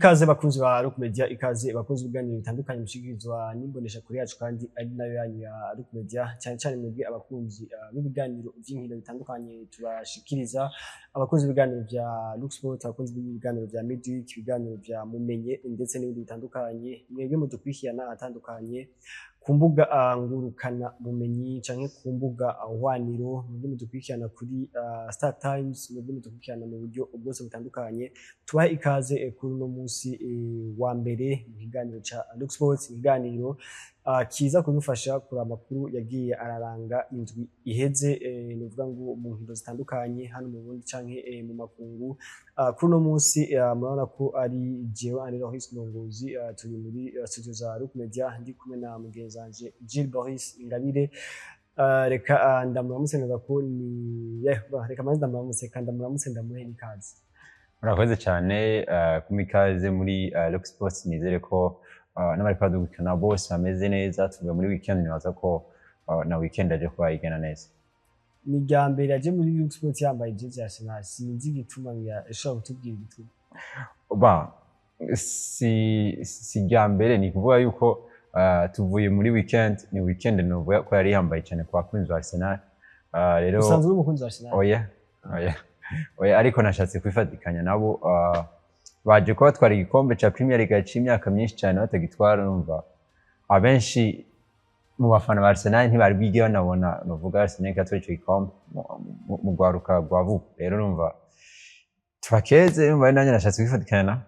Ikaze bakunzi ba Rock Media, ikaze bakunzi ibiganiro bitandukanye mushikirizwa n'imbonesha kure yacu kandi ari nayo yanyu ya Rock Media, cyane cyane mwebwe abakunzi b'ibiganiro vy'inkino bitandukanye tubashikiriza, abakunzi b'ibiganiro vya Lux Sport, abakunzi b'ibiganiro vya Midweek, ibiganiro vya Mumenye ndetse n'ibindi bitandukanye. Mwebwe mudukurikirana ahatandukanye ku mbuga ngurukana bumenyi canke ku mbuga hwaniro, mwebwe mudukurikirana kuri Star Times, mwebwe mudukurikirana mu buryo bwose butandukanye, tubahe ikaze kuri uno munsi wa mbere mu kiganiro ca Lux Sports, ikiganiro kiza kudufasha kuraba amakuru yagiye araranga indwi iheze, nuvuga ngo mu nkino zitandukanye hano mu Burundi canke mu makungu. Kuri uno munsi murabona ko ari jewe Anne Loris Ndongozi, turi muri studio za Rock Media, ndi kumwe na mugenzi wanje Gilles Boris Ingabire. Reka ndamuramutse, neza ko ni yeah, reka maze ndamuramutse kandi ndamuramutse, ndamuhe n'ikaze. Murakoze cyane kumpa ikaze muri Rock Sports. Nizere ko n'abariko badukurikirana bose bameze neza. Tuvuye muri weekend, nibaza ko na weekend aje kuba igenda neza. Ni irya mbere aje muri Rock Sports yambaye jezi ya Arsenal, sinzi igituma, ngira ashobora kutubwira igituma. Ba si irya mbere, ni kuvuga yuko tuvuye muri weekend, ni weekend novuga ko yari ihambaye cyane ku bakunzi ba Arsenal. Rero Usanzwe uri umukunzi wa Arsenal? Oya, ariko nashatse kwifatikanya nabo. Baje kuba batwara igikombe ca Premier League yaciye imyaka myinshi cyane batagitwara. Numva abenshi mu bafana ba Arsenal ntibari bwige banabona novuga Arsenal ikatwara ico gikombe mu rwaruka rwa vuba. Rero numva tubakeze, numva nanjye nashatse kwifatikanya nabo.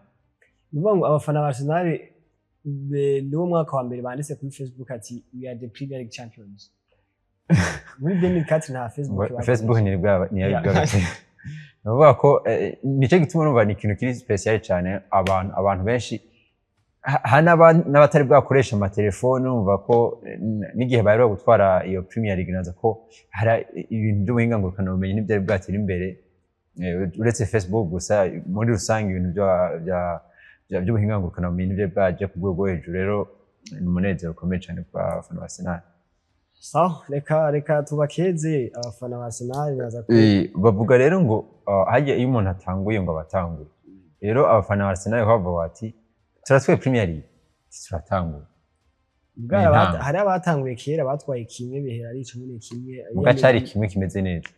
Ni ukuvuga ngo abafana ba Arsenal niwo mwaka wa mbere banditse kuri Facebook ati "We are the Premier League champions." Muri 2004 nta Facebook bakoresha. Facebook ntiyari bwa. Ni ukuvuga ko nicyo gituma numva ni ikintu kiri special cyane. Abantu benshi hari n'abatari bwakoresha amatelefone, numva ko n'igihe bari bari gutwara iyo Premier League, naza ko hari ibintu by'ubuhinga ngurukanabumenyi ntibyari bwatera imbere. Uretse Facebook gusa, muri rusange ibintu by'ubuhinga ngurukanabumenyi ntibyari bwaje ku rwego rwo hejuru. Rero ni umunezero ukomeye cyane ku bafana ba Arsenal. Sawa, reka tubakeze abafana ba Arsenal, baza ko Bavuga rero ngo harya iyo umuntu atanguye ngo abatanguye. Rero abafana ba Arsenal bavuga bati turatwaye Premier League, turatanguye. Bwa Ni intango. Hari abatanguye kera batwaye kimwe, bihera ari ico nyene kimwe. Muga cari kimwe kimeze neza.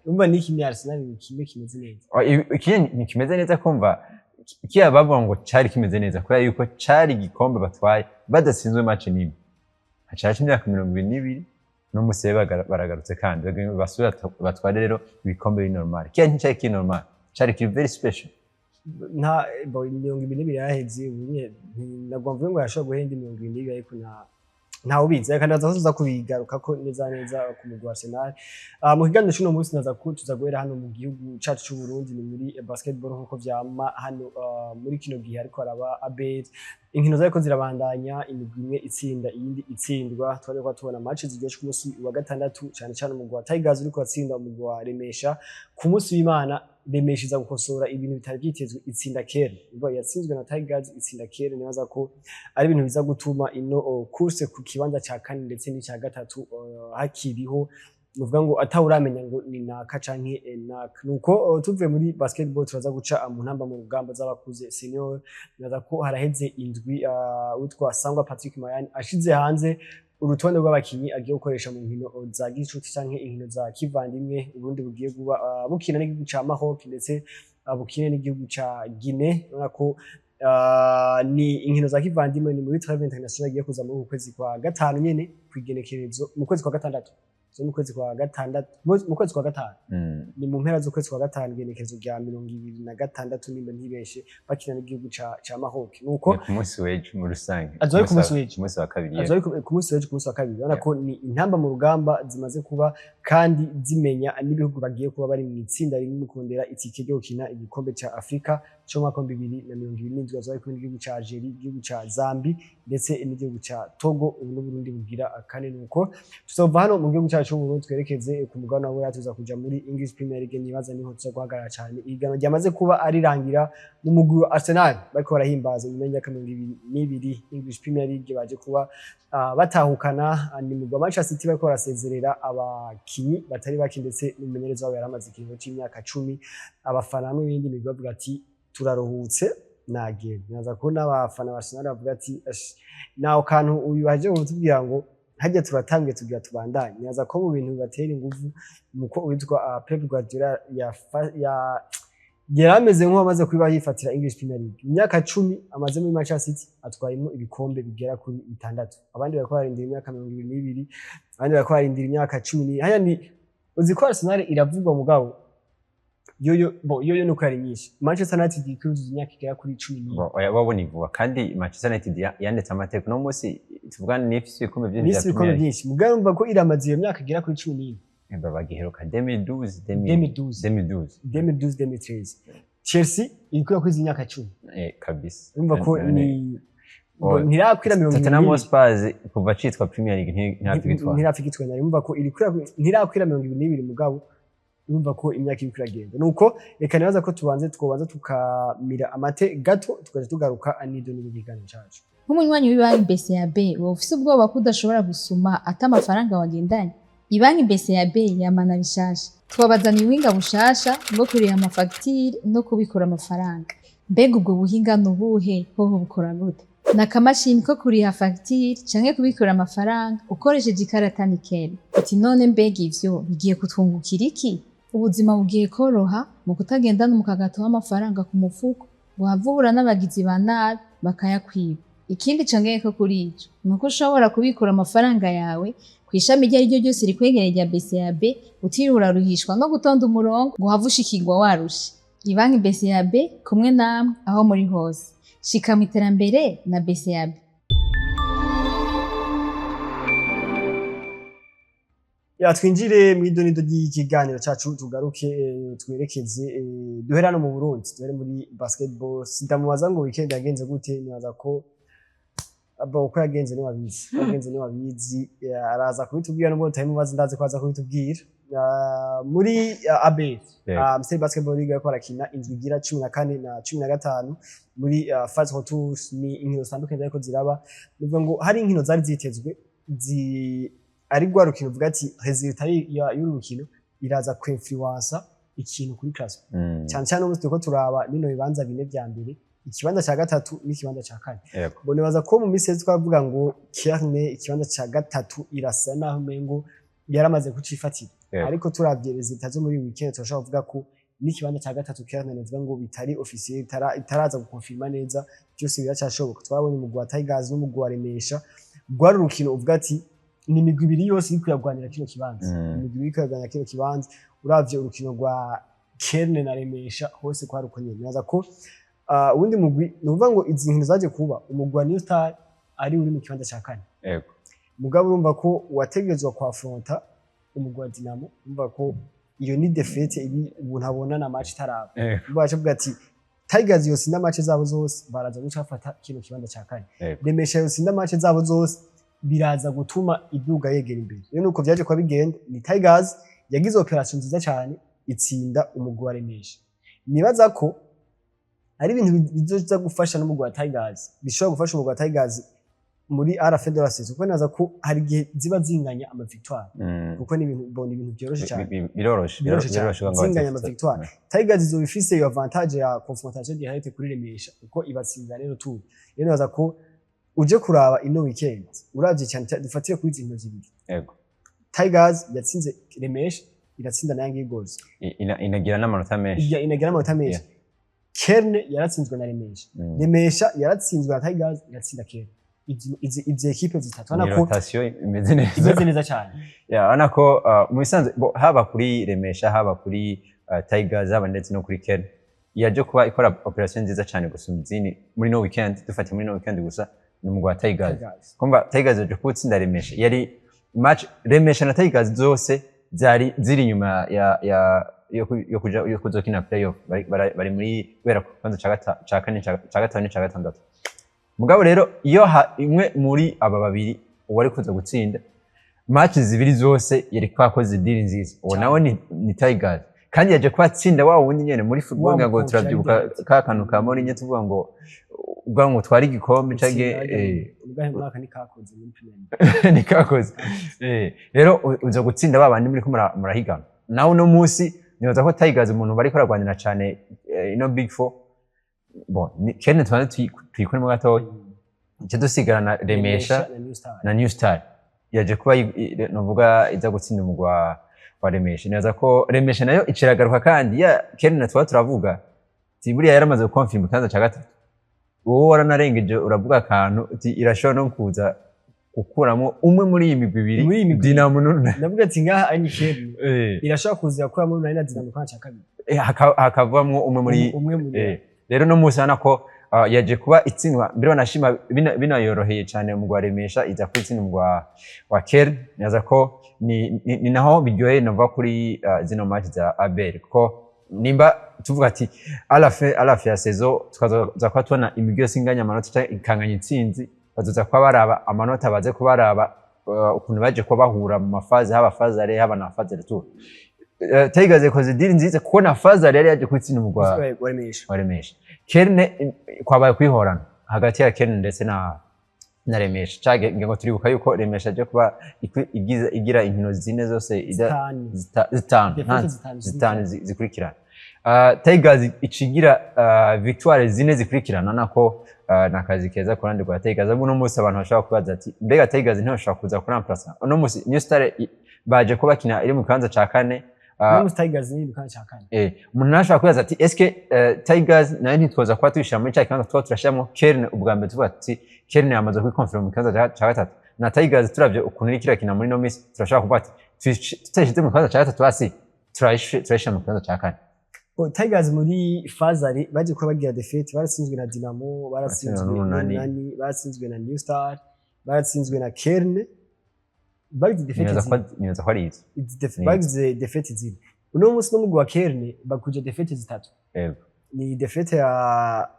Umva, ni kimwe Arsenal, ni kimwe kimeze neza. Oh, ikindi ntikimeze neza, kumva kiya bavuga ngo cari kimeze neza kubera yuko cari igikombe batwaye badatsinzwe match n'imwe, haca haca imyaka 22, n'umunsi rero baragarutse kandi basubira batware rero ibikombe biri normal. Kiya nticari kiri normal, cari kiri very special. Nta bo 22 yaraheze ubu nyene, nagomba mvuge ngo yashobora guhenda 22, ariko ntawe ubizi. Reka ndaza tuza kubigarukako neza neza ku mugwi wa Arsenal. Mu kiganiro c'uno munsi naza ko tuza guhera hano mu gihugu cacu c'u Burundi, ni muri basketball nkuko vyama hano muri kino gihe ariko araba ABL, inkino zariko zirabandanya, imigwi imwe itsinda iyindi itsindwa. Twariko tubona match ziryoshe ku munsi wa gatandatu, cane cane umugwi wa Tigers uriko uratsinda umugwi wa Remesha. Ku munsi w'Imana Remesha iza gukosora ibintu bitari vyitezwe, itsinda Kera. Ubwo yatsinzwe na Tigers, itsinda Kera. Nibaza ko ari ibintu biza gutuma ino course ku kibanza ca kane ndetse n'ica gatatu hakiriho, nuvuga ngo atawuramenya ngo ni naka canke naka. Nuko tuvuye muri basketball turaza guca mu ntamba mu rugamba z'abakuze, senior. Nibaza ko haraheze indwi witwa Sangwa Patrick Mayani ashize hanze urutonde rw'abakinyi agiye gukoresha mu nkino za gicuti canke inkino za kivandimwe Uburundi bugiye kuba bukina n'igihugu ca Maroc ndetse bukine n'igihugu ca Guinea. Urabona ko ni inkino za kivandimwe, ni muri trêve international igiye kuza muri uku kwezi kwa gatanu nyene, kw'igenekerezo mu kwezi kwa gatandatu, zo mu kwezi kwa gatandatu, mu kwezi kwa gatanu. Ni mu mpera z'ukwezi kwa gatanu, igenekerezo rya 26 nimba ntibeshe, bakina n'igihugu ca Maroc. Nuko Ni ku munsi w'ejo muri rusange. Azoba ari ku munsi w'ejo. Ku munsi wa kabiri. Azoba ari ku munsi w'ejo, ku munsi wa kabiri. Urabona ko ni intamba mu rugamba zimaze kuba kandi zimenya n'ibihugu bagiye kuba bari mu itsinda rimwe mu kurondera itike ryo gukina igikombe ca Afrika co mu mwaka wa 2027. Azoba ari kumwe n'igihugu ca Algeria, igihugu ca Zambie ndetse n'igihugu ca Togo. Ubu n'Uburundi bugira kane. Nuko tuzova hano mu gihugu cyacu c'Uburundi twerekeze ku mugabane wa Buraya, tuza kuja muri English Premier League. Nibaza niho tuza guhagarara cyane. Ihiganwa ryamaze kuba arirangira mu mugwi wa Arsenal bariko barahimbaza nyuma y'imyaka 22 English Premier League baje kuba batahukana. Ni mugwi wa Manchester City bariko barasezerera abakinyi batari bake ndetse n'umumenyereza wabo yari amaze ikiringo c'imyaka 10. Abafana hamwe n'ibindi migwi bavuga ati turaruhutse. Nagenda nibaza ko n'abafana ba Arsenal bavuga ati: "Ash, naho kantu uyu aje kutubwira ngo hajya turatangiye, tugira tubandanye." Nibaza ko mu bintu bibatera inguvu nuko uwitwa Pep Guardiola yari ameze nk'uwamaze kuba yifatira English Premier League. Imyaka 10 amaze muri Manchester City, atwayemo ibikombe bigera kuri bitandatu. Abandi bariko barindira imyaka 22, abandi bariko barindira imyaka 10. Haya, ni uzi ko Arsenal iravugwa, mugabo yoyo bo yoyo nuko yari nyinshi. Manchester United ikuzuza imyaka igera kuri 11. Bo, oya, bo ni vuba, kandi Manchester United yanditse amateka. Uno munsi tuvugana n'ifise ibikombe byinshi Nisi bya ibikombe Premier League. byinshi, mugabo urumva ko iramaze iyo myaka igera kuri 14. Emba bagiheruka 2012. 2012. 2012. 2012, 2013. Chelsea iriko yakwiza imyaka 10. Eh, kabisa. Urumva ko ni Oh, ntirakwira mirongo Tottenham ibiri. Hotspur kuva citwa Premier League ntihapfa igitwara. Ntirapfa igitwara. Urumva ko iriko ntirakwira 22, mugabo urumva ko imyaka iriko iragenda. Nuko reka nibaza ko tubanze twobanza tukamira amate gato, tukaja tugaruka anido n'ibiganiro cacu. Nk'umunywanyi w'ibanki BCAB, woba ufise ubwoba ko udashobora gusuma ata amafaranga wagendanye? Ibanki BCAB yamana bishasha. Twabazaniye ubuhinga bushasha bwo kuriha amafagitire no kubikura amafaranga. Mbega ubwo buhinga ni ubuhe? Hoho bukora gute? Ni akamashini ko kuriha fagitire canke kubikura amafaranga ukoresheje ikarata Nickel. Uti: "None mbega ivyo bigiye kutwungukira iki?" Ubuzima bugiye koroha mu kutagendana umukagato w'amafaranga ku mufuko, ngo uhave uhura n'abagizi ba nabi bakayakwiba. Ikindi congeyeko kuri ico ni uko ushobora kubikura amafaranga yawe kw'ishami iryo ari ryo ryose rikwegereye rya BCAB, utiriwe uraruhishwa no gutonda umurongo ngo uhave ushikirwa warushe. Ibanki BCAB, kumwe namwe aho muri hose. Shika mu iterambere na BCAB. Ya, twinjire mu idonido ry'ikiganiro cacu, tugaruke twerekeze duhere hano mu Burundi, duhere muri basketball. Sindamubaza ngo weekend yagenze gute, nibaza ko aba uko yagenze ni wabizi, uko yagenze ni wabizi. Araza kubitubwira nubwo tutabimubaza, ndazi ko aza kubitubwira. Muri AB Amstel Basketball League yariko barakina indwi igira 14 na 15 muri phase retour. Ni inkino zitandukanye zariko ziraba. Nivuga ngo hari inkino zari zitezwe zi ari rwa rukino uvuga ati résultat y'uru rukino iraza kwinfluensa ikintu kuri classement, cyane cyane ubu turiko turaba bino bibanza bine vya mbere, ikibanza ca gatatu n'ikibanza ca kane. Bo nibaza ko mu minsi yose twavuga ngo Kerne ikibanza ca gatatu irasa naho umengo yaramaze kucifatira, ariko turavye résultat zo muri weekend, turashobora kuvuga ko n'ikibanza ca gatatu Kerne novuga ngo bitari officiel, itaraza gukonfirma neza. Byose biracashoboka. Twabonye umugwi wa Tigers n'umugwi wa Remesha, rwari urukino uvuga ati ni imigwi ibiri yose iriko iragwanira kino kibanza. Imigwi ibiri iriko iragwanira kino kibanza. Uravye urukino rwa Kerne na Remesha, hose kwari uko nyene. Nibaza ko uwundi mugwi, ni ukuvuga ngo izi nkino zaje kuba umugwi wa New Star ari uri mu kibanza ca kane, mugabo urumva ko wategerezwa kwafronta umugwi wa Dinamo. Urumva ko iyo ni défaite ibi umuntu abona na match itaraba. Urumva baca ati Tigers yotsinda match zabo zose, baraza guca bafata kino kibanza ca kane. Remesha yotsinda match zabo zose, biraza gutuma iduga yegera imbere. Rero nuko vyaje kuba bigenda. Ni Tigers yagize opération nziza cyane, itsinda umugwi wa Remesha. Nibaza ko ari ibintu bizoza gufasha n'umugwi wa Tigers, bishobora gufasha umugwi wa Tigers muri à la fin de la saison, kuko nibaza ko hari igihe ziba zinganya ama victoire, kuko ni ibintu bona ibintu byoroshe cyane. Biroroshe. Biroroshe cyane. Biroroshe ngo Zinganya ama victoire. Tigers izoba ifise iyo avantage ya confrontation directe kuri Remesha, kuko ibatsinda rero tour. Rero nibaza ko uje kuraba ino weekend, uravye cyane cyane dufatire kuri izi nkino zibiri, Tigers yatsinze Remesha, iratsinda na Young Eagles. Inagira n'amanota menshi. Inagira amanota menshi. Kerne yaratsinzwe na Remesha. Remesha yaratsinzwe na Tigers, iratsinda Kerne. Izi ekipe zitatu Ni urabona ko rotation imeze neza. Imeze neza cyane. Yeah, urabona ko mu bisanzwe haba kuri Remesha, haba kuri Tigers, haba ndetse no kuri Ken, yaje kuba ikora opération nziza cyane gusumba izindi muri no weekend. Dufatiye muri no weekend gusa, ni umugwi wa Tigers. Tigers. Kumva Tigers yaje kuba utsinda Remesha, yari match Remesha na Tigers zose zari ziri inyuma ya yo kuja yo kuzokina playoff. Bari muri guhera ku kibanza ca kane, ca gatanu n'ica gatandatu. Mugabo rero iyo imwe muri aba babiri uwari kuza gutsinda match zibiri zose, yari kwakoze deal nziza. Uwo nawe ni Tigers, kandi yaje kuba atsinda wa wundi nyene muri football. Wa ngo mukoci turavyibuka ari ka kantu ka Mourinho tuvuga ngo ubwa ngo twari igikombe canke Ubwahe mwaka nikakoze muri Premier League. Nikakoze. Rero uza gutsinda ba bandi muriko murahigana nawe. Uno munsi nibaza ko Tigers umuntu bariko baragwanira cane ino Big Four. Bon, Kerne tubanze tuyikuremo gatoya, icyo dusigarana Remesha na New Star. Na New Star yaje kuba novuga iza gutsinda umugwi wa Remesha. Nibaza ko Remesha nayo iciragaruka, kandi ya Kerne tuba turavuga ti buriya yaramaze gukonfirma ikibanza ca gatatu. Wowe waranarengeje uravuga akantu uti irashobora no kuza gukuramo umwe muri iyi migwi ibiri. Muri iyi migwi. Dinamo n'Urunani. Ndavuga ati ngaha ari Kerne irashobora kuza gukuramo Urunani na Dinamo kwa cya kabiri. Hakavamwo umwe muri Umwe muri Rero no munsi urabona ko yaje kuba itsindwa mbere, banashima binayoroheye cyane umugwi wa Remesha, iza kuba itsinda umugwi wa Kern. Nibaza ko ni naho biryoheye nova kuri zino match za ABL, kuko nimba tuvuga ati à la fin ya saison tukaza kuba tubona imigwi yose inganya amanota canke ikanganya intsinzi, bazoza kuba baraba amanota, baze kuba baraba ukuntu baje kuba bahura mu ma phases, haba phase aller, haba na phase retour. Tigers yakoze deal nziza kuko na phase aller yari yaje gutsinda umugwi wa wa Remesha. Wa Remesha. Kerne kwabaye kwihorana hagati ya Kerne ndetse na Remesha. Cage ngo turibuka yuko Remesha aje kuba igira inkino zine zose Zitanu. Zitanu. Défaites zitanu. Zitanu zikurikirana. Tigers icigira victoire zine zikurikirana, nako nakazi keza ku ruhande rwa Tigers. Uno munsi abantu bashobora kubaza ati mbega Tigers ntibashobora kuza kuramplasa uno munsi New Star baje kuba bakina iri mu kibanza ca kane? Uno munsi Tigers ni mu kibanza ca kane. Umuntu nawe ashobora kwibaza ati eske Tigers nayo ntitwoza kuba tuyishira muri cya kibanza tuba turashyiramo Kerne ubwa mbere, tuvuga ati Kerne yamaze kwikonfirma mu kibanza ca gatatu, na Tigers turavye ukuntu iriko irakina muri ino minsi turashobora kuvuga ati tutayishyize mu kibanza ca gatatu, hasi turayishira mu kibanza ca kane. Bo, Tigers muri phase aller baje kuba bagira défaite, baratsinzwe na Dinamo, baratsinzwe n'Urunani. n'Urunani, baratsinzwe na New Star, baratsinzwe na Kerne, bagize défaites Nibaza ko zine. Nibaza ko ari izo. Izi bagize défaites zine. Uno munsi n'umugwi wa Kerne bakuje défaites zitatu. Ni défaite ya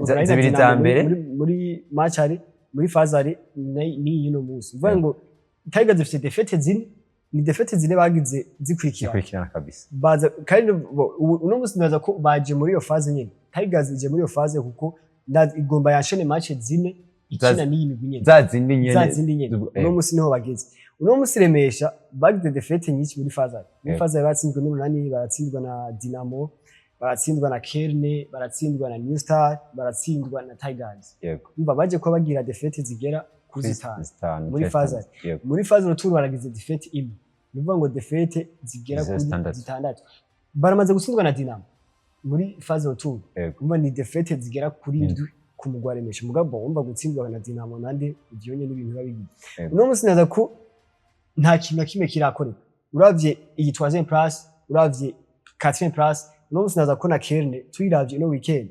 Urunani na Zibiri Dinamo za mbere. Muri match aller, muri phase aller ni y'uno munsi. Uvuga ngo Tigers zifite défaites zine, ni défaites zine bagize zikurikirana. Zikurikirana kabisa. Baza kandi uno munsi nibaza ko baje muri iyo phase nyene. Tigers ije muri iyo phase kuko igomba yashene match zine ikina n'iyi migwi nyene. Za zindi nyene. Za zindi nyene. Uno munsi niho bageze. Uno munsi Remesha bagize défaites nyinshi muri phase aller. Muri phase aller batsinzwe n'Urunani, baratsindwa na Dinamo, baratsindwa na Kerne, baratsindwa na New Star, baratsindwa na Tigers. Umva, baje kuba bagira défaites zigera kuri zitanu zitanu muri phase aller. Muri phase retour baragize défaite imwe, ni ukuvuga ngo défaites zigera Izo kuri zitandatu. zitandatu. Baramaze gutsindwa na Dinamo muri phase retour. Umva, ni défaites zigera kuri indwi ku mugwi wa Remesha. Mugabo wumva gutsindwa na Dinamo nande ivyo nyene n'ibintu biba bigize. Uno munsi naza ko nta kintu na kimwe kirakoreka uravye iyi troisième place, uravye quatrième place. Uno munsi naza ko na Kerne tuyiravye ino weekend,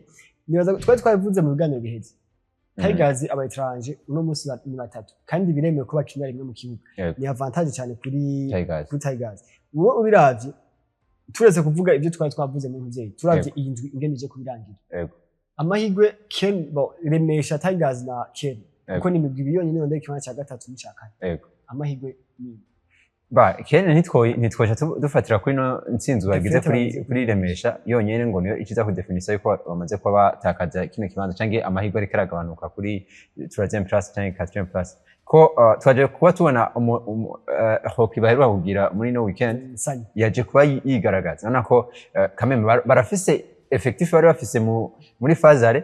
nibaza twari twabivuze mu biganiro biheze, Tigers aba étrangers uno munsi ni batatu, kandi biremewe ko bakinira rimwe mu kibuga. Ni avantage cyane kuri Tigers. Kuri Tigers. Uwo ubiravye, turetse kuvuga ibyo twari twavuze mu muvyeyi, turavye iyi ndwi ingene ije kubirangira, amahirwe Ken bo Remesha, Tigers na Ken, kuko ni imigwi ibiri yonyine yondeye ikibanza cya gatatu n'icya kane, amahirwe ni Ba Kene ntitwoca dufatira kuri no ntsinzi bagize Défaite kuri bagize. kuri Remesha yonyene ngo niyo ikiza kudefinisa yuko bamaze kuba batakaza kino kibanza canke amahirwe ariko aragabanuka kuri troisième place canke quatrième place, ko twaje kuba tubona hockey baheruka kugira muri no weekend Nsanye. yaje kuba yigaragaza. Urabona ko quand même barafise effectif bari bafise muri phase aller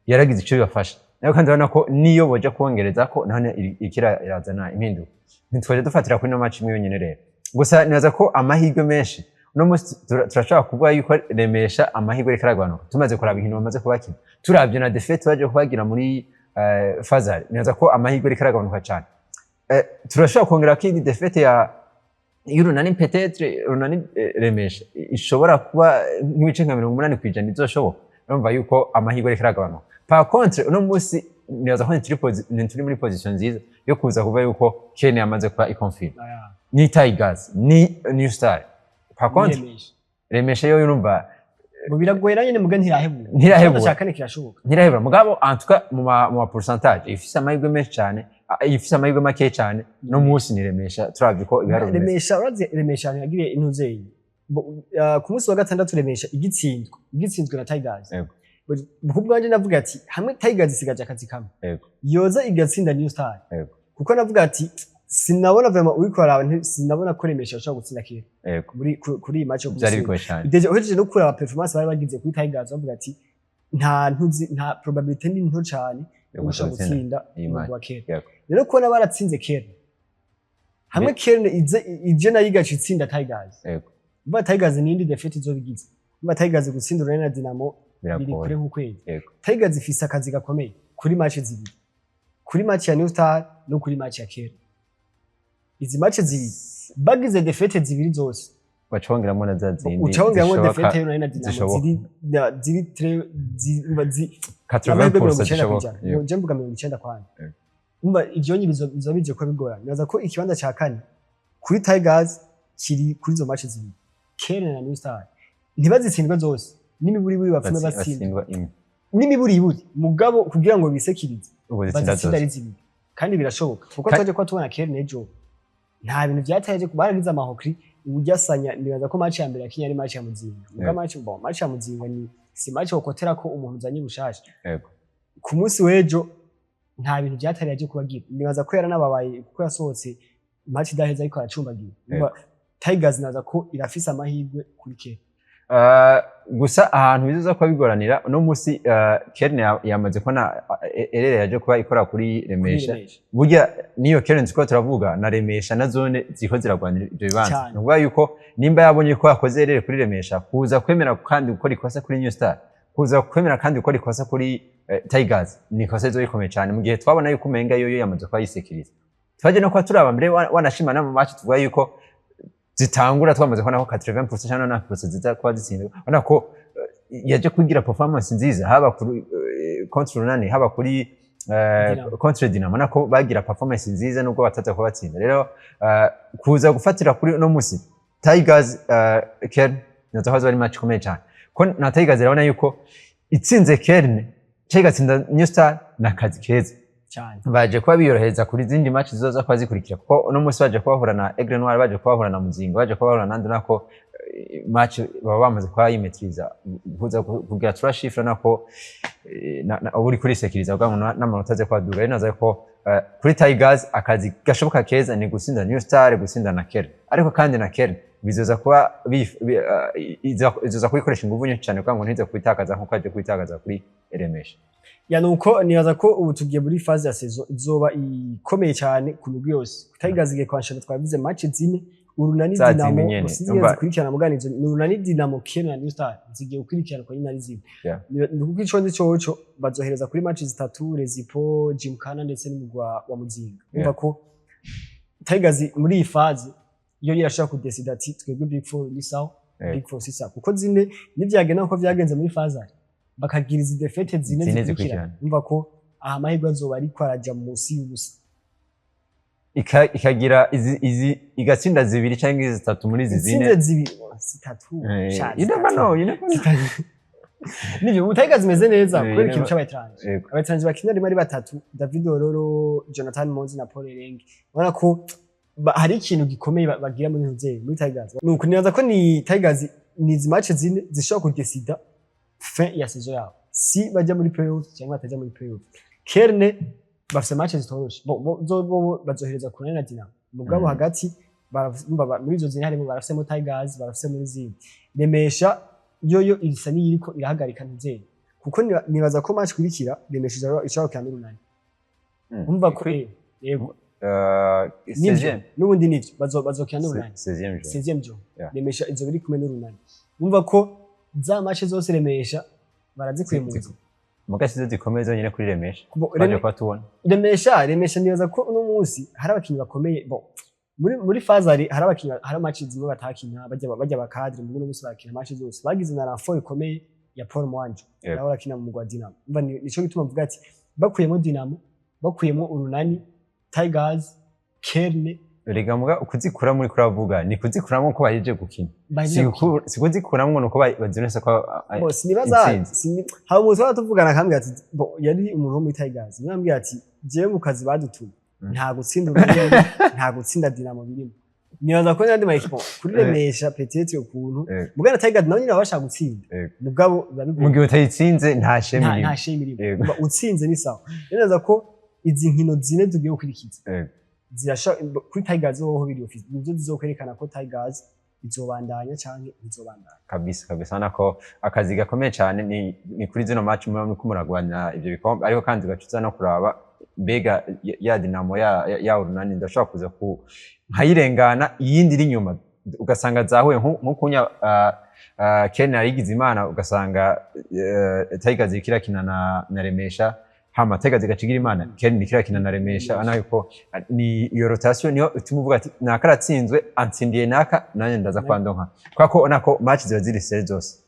yaragize ico bibafasha. Nayo kandi urabona ko niyo boja kongereza ko none ikira irazana impinduka, ntitwaje dufatira kuri no match imwe yonyene. Rero gusa nibaza ko amahirwe menshi uno munsi turashobora kuvuga yuko Remesha amahirwe ariko aragabanuka, tumaze kuraba inkino bamaze kubakina, turavye na défaite baje kubagira muri phase aller. Nibaza ko amahirwe ariko aragabanuka cane. Turashobora kongera ko indi défaite ya y'Urunani, peut-être Urunani Remesha, ishobora kuba nk'ibice nka 80% izoshoboka. Urumva yuko amahirwe ariko aragabanuka. Par contre uno munsi nibaza ko ntituri muri position nziza yo kuza kuvuga yuko Kenya yamaze kuba iconfirme, ni Tigers ni New Star. Par contre Remesha. Remesha yo urumva Ngo biragoye na nyene, muga ntirahebura. Ntirahebura. Ikibanza cya kane kirashoboka. Ntirahebura, mugabo en tout cas mu ma pourcentage ifise amahirwe menshi cyane, ifise amahirwe make cyane no munsi ni Remesha, turavye ko ibiharuro bimeze. Remesha, urazi Remesha yagiriye intuzeyi ku munsi wa gatandatu, Remesha igitsinzwe na Tigers. Ku bwanjye navuga ati hamwe Tigers isigaje akazi kamwe, yoza igatsinda New Star, kuko navuga ati sinabona vraiment uriko araba, sinabona ko Remesha ashobora gutsinda kera muri kuri iyi match yo Byari kumusinda. bigoye cyane. Déjà uhejeje no kuraba performance bari bagize kuri Tigers, bavuga ati Nta ntuzi, nta probabilité ni nto cyane yo yo gushobora gutsinda gutsinda iyi umugwi match. wa Kern. Rero kubona baratsinze Kern, hamwe Kern ize ije nayo igaca itsinda Tigers, umva Tigers ni indi défaite izobigize. Umva Tigers gutsinda Urunani na Dinamo biri kure biragoye nk'ukwezi. Tigers ifise akazi gakomeye kuri match zibiri, kuri match ya New Star no kuri match ya Kern. Izi match zibiri bagize défaite zibiri zose, bacongeramo na za zindi uca wongeramo zishoboka. défaite y'Urunani na Dinamo zishoboka. ziri ziri très amahirwe 80% 90 zishoboka. kw'ijana. Je mvuga 90 kwanza. Umva ivyo nyi bizo bije ko bigorana. Nibaza ko ikibanza ca kane kuri Tigers kiri kuri izo match zibiri, Kern na New Star. Ntibazitsindwe zose, n'imiburiburi bapfume batsinda batsindwa imwe. N'imiburiburi, mugabo kugira ngo bisekirize ubu zitsinda bazitsinda zose. ari zibiri, kandi birashoboka kuko twaje kuba tubona Kern ejo nta bintu vyataye, baragize amahokri ujyasanya. Nibaza ko match ya mbere yakinye ari match ya Muzinga, muga match, bon, match ya Muzinga ni si match wokotera ko umuntu uzanye bushasha. Ku munsi w'ejo nta bintu vyatari yaje kubagira. Nibaza ko yaranababaye kuko yasohotse match idaheze ariko aracumbagira. Umva, Tigers naza ko irafise amahirwe kuri Kern. Gusa ahantu bizoza kuba bigoranira uno munsi, Kern yamaze kubona erreur yaje kuba ikora kuri Remesha. Remesha. Burya niyo Kern ziko turavuga na Remesha na zone ziko ziragwanira ibyo bibanza. Cyane. Ni ukuvuga yuko nimba yabonye ko yakoze erreur kuri Remesha, kuza kwemera kandi gukora ikosa kuri New Star, kuza kwemera kandi gukora ikosa kuri Tigers, ni ikosa rizoba rikomeye cyane, mu gihe twabona yuko umenga yoyo yamaze kuba yisekiriza. Twaje no kuba turaba mbere wanashima no mu match tuvuga yuko zitangura twamaze kubona ko 80% cyangwa 90% ziza kuba zitsindwa. Ubona ko yaje kugira performance nziza haba kuri contre Runani, haba kuri Dinamo. contre Dinamo, nako bagira performance nziza nubwo bataza kuba batsinda. Rero kuza gufatira kuri uno musi Tigers Kern, nazo hazo ari match ikomeye cyane, ko na Tigers irabona yuko itsinze Kern cyangwa igatsinda New Star na kazi keza. Cyane. Baje kuba biyorohereza kuri zindi match zizoza kuba zikurikira, kuko uno munsi baje kubahura na Aigle Noir, baje kubahura na Muzinga, baje kubahura na Nandi, nako match baba bamaze kuba yimetriza kuza kugira trois chiffres, nako uba uri kurisekiriza kugira ngo n'amanota aze kubaduga. Rero naza ko kuri Tigers akazi gashoboka keza ni gutsinda New Star, gutsinda na Kern, ariko kandi na Kern bizoza kuba izoza kubikoresha inguvu nyinshi cyane kugira ngo ntize kubitakaza nkuko yaje kubitakaza kuri Remesha. Ya, nuko nibaza ko ubu tugiye muri phase ya saison izoba ikomeye cyane ku migwi yose. Tigers igiye kwanshana, twabize match zine, Urunani, Za Dinamo zine nyene. sinzi ingene zikurikirana, mugani izo ni Urunani, Dinamo, Kern na New Star zigiye gukurikirana kwa nyine ari zine. Ni kuko ico nzi coco bazohereza kuri match zitatu, Rezipo, Gymkhana ndetse n'umugwi wa Muzinga. Umva ko Tigers muri iyi phase iyo irashobora kudesida ati twebwe Big Four ni sawa, Big Four si sawa, kuko zine nivyagenda uko vyagenze muri phase aller, bakagira izi défaites zine Zine zikurikirana, zikurikirana. umva ko aha amahirwe azoba ariko araja munsi y'ubusa. Ikagira izi igatsinda zibiri cyangwa zitatu muri izi zine. Itsinze zibiri, zitatu, sha, You never zitatu. know, you never know. Nivyo, ubu Tigers zimeze neza kubera you ikintu c'abaétrangers. Abaétrangers bakina rimwe ari batatu, David Ororo, Jonathan Monzi na Paul Erenge. Ubona ko hari ikintu gikomeye bagira muri ntuzeyi muri Tigers. Nuko nibaza ko ni Tigers ni izi match zine zishobora kudesida fin ya saison yabo, si bajya muri playoff cyangwa batajya muri playoff. Kerne bafise match zitoroshe, bo bazohereza ku na Dinamo, mugabo hagati muri izo zine harimo barafisemo Tigers, barafisemo n'izindi. Remesha yoyo isa n'iyiriko irahagarika ntuzeyi, kuko nibaza ko match ikurikira Remesha ishobora gukina n'Urunani. Umva ko yego. Nivyo. 16e. N'ubundi nivyo bazokina n'Urunani. 16e jour. 16e jour. Remesha izo biri kumwe n'Urunani. Umva ko za match zose Remesha barazikuye mu nzu. Muga sizo zikomeye zonyine kuri Remesha Bo, baje kuba tubona. Remesha nibaza ko uno munsi hari abakinyi bakomeye. Bon, muri phase aller hari abakinyi, hari match zimwe batakina, bajya bakadre mu uno munsi bakina match zose, bagize na renfort ikomeye ya Paul Mwanjo, nawe arakina mu mugwa Dinamo. Umva nico gituma mvuga ati bakuyemo Dinamo, bakuyemo Urunani, Tigers, Kerne. Erega muga kuzikura muri kuravuga ni kuzikuramo ko bahejeje gukina. Bahejeje gukina. Si kuzikuramwo nuko bazironse ko Bo, sinibaza intsinzi. Hari umuntu twaba tuvugana akambwira ati, bo yari umuntu wo muri Tigers, niwe ambwira ati jewe mu kazi badutumye nta gutsinda Urunani, nta gutsinda Dinamo birimo. Nibaza ko n'andi ma équipe kuri Remesha peut-être ukuntu mugana Tigers nawe nyine baba bashaka gutsinda, mugabo biba Mu bigoye. gihe utayitsinze nta shema Nta irimo. Nta shame irimo. Yego. Uba utsinze ni sawa. Rero nibaza ko izi nkino zine tugiye gukurikiza zirasha kuri Tigers hoho biri office, nivyo zizokwerekana ko Tigers Bizobandanya canke ntizobandanya? Kabisa kabisa, urabona ko akazi gakomeye cyane ni kuri zino match muba muriko muragwanira ivyo bikombe, ariko kandi ugaca uza no kuraba mbega ya Dinamo ya Urunani ndashobora kuza ku nkayirengana, iyindi iri inyuma ugasanga zahuye nkukunya Ken yarigize Imana, ugasanga Tigers iriko irakina na Remesha, hama Tigers igacigira Imana, Ken iriko irakina na Remesha. Urabona yuko ni iyo rotation niyo ituma uvuga ati naka aratsinzwe, antsindiye naka, nanjye ndaza kwandonka, kubera ko ubona ko match ziba ziri serrées zose.